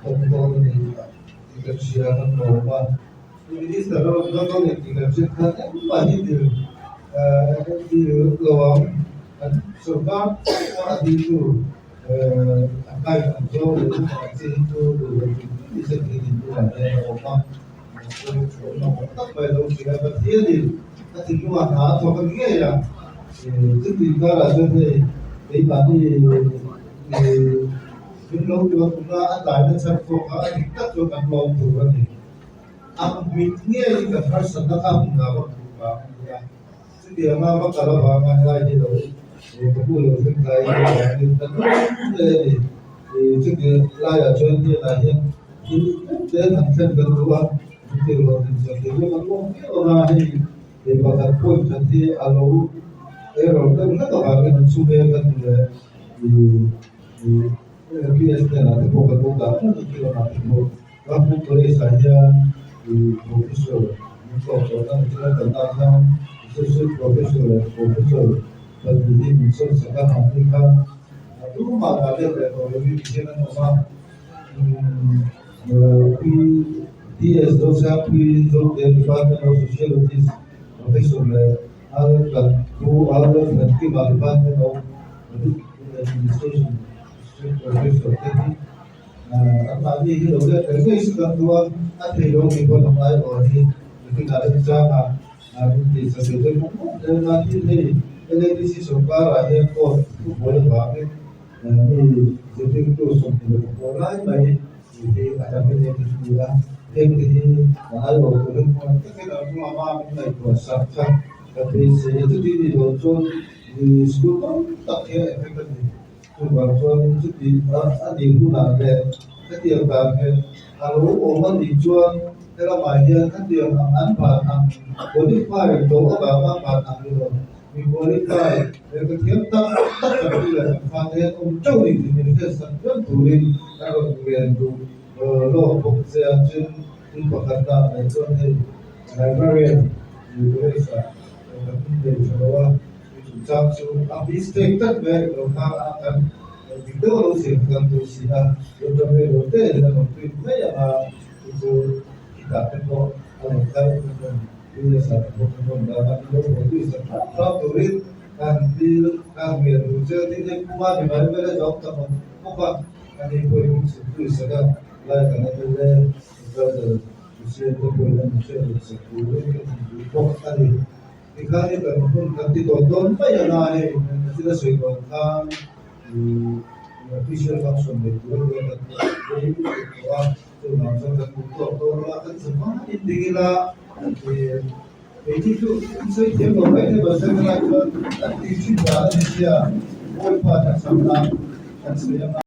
Awm dawn a ni tih kan hria kan lawm a, Minister a rawn dawn dawn tih kan hriat khan engmah hi dil dil lo ang, an sawrkar pawh a diltu a kai ang zawng leh rum ang chi hi chu duh lo tih ni se tih thinlungah hian a awm a, chu awm ang tak mai lo hria a, Pathianin a thinlungah hna a thawk a ni ngei a, chutih karah chuan hei keimahni Min lo tuah tum a, a tlaina chhan pawh kha a dik tak chuan kan lawm tur a ni. A mit ngeiin kan harsatna kha hmun ah va hmuh vang a ni a, chutianga va kal avanga helai hi lo ka pu lo thleng tlai hi avangin kan lawm hle a ni. Chuti laiah chuan hnenah hian thil tlem te han thlen kan duh a, min tir loh nen chuan thil chu kan lawm viau ang a, hei pakhat point khat hi a lo error deuh hlek avangin an chhung mek a ni leh. PS hnenah te pawh kan lo dah reng a thil awmah te pawh Ramhmun College ah hian Professor min tlawm tawh na thil a kalna khan Associate Professor leh Professor pahnih hi min sawn sak a mahni khan tumah dah let leh tawh lovin ti hian an awm a PS Zosangpui Zote Department of Sociologist Professor leh Al Pu Al Fatima Department of Administration Professor te hi anmahni hi lo let reng ngei se kan duh a, a thei lo tih pawh an ngai awh hi nikin ah remchanga min tih sak ve deuh mawp mawp zel a, tin hei LADC sawrkar ah hian court thubuai avangin mi zirtirtu 25 lai mai hi a terminate a ni a, heng te hi a ngai awh turin hmuh takin an hnungah mah min ngaihtuah sak kha ka beisei a, chuti nih loh chuan School tam tak hi a effect a ni. Chuvang chuan chuti a nih hunah leh hetiang dan hian a lo awm a nih chuan helamah hian hetiang ang an van ang qualify loh avanga van ang ni lo mi qualify lehkha thiam tak tak kan ti leh kan fate hian awm teuh ni tih min hriatsak reng turin a rawn ngen duh lawk bawk che a. Tin, thil pakhat dan leh chuan hei librarian College ah Kan nei tha lo a, mi chungchang chu a mistake tak mai a ni lo kha a kan dik deuh lo zir kan duh si a, Doctor Melo te hian a rawn print mai ang a, chu chu khitah te pawh a rawn kal kan rawn business ah te pawh kan rawn dah a, min lo produce sak hrang hrang turin kan dil kan ngen duh che a, tin hei Puma ni mai mai a zawng tak awm bawk a, ani pawhin min chhunpui sak a, lai kan MLA advisor. Mihriat te pawhin an hriat loh sak turin ka ti duh bawk a ni. Tikhan hi kan hun kan ti tawh dawn mai ang a, hei thil a sawi dawn khan ih official function nei tur a nia kan rei lutuk tawh a, chuvang chuan kan duh tawk dawn a, kan zavai ding ila ih keini chu an sawi thiam lo mai te mahse helai chuan an tih thin dan a ni sia, bawipa tha chakna kan sawi ang a.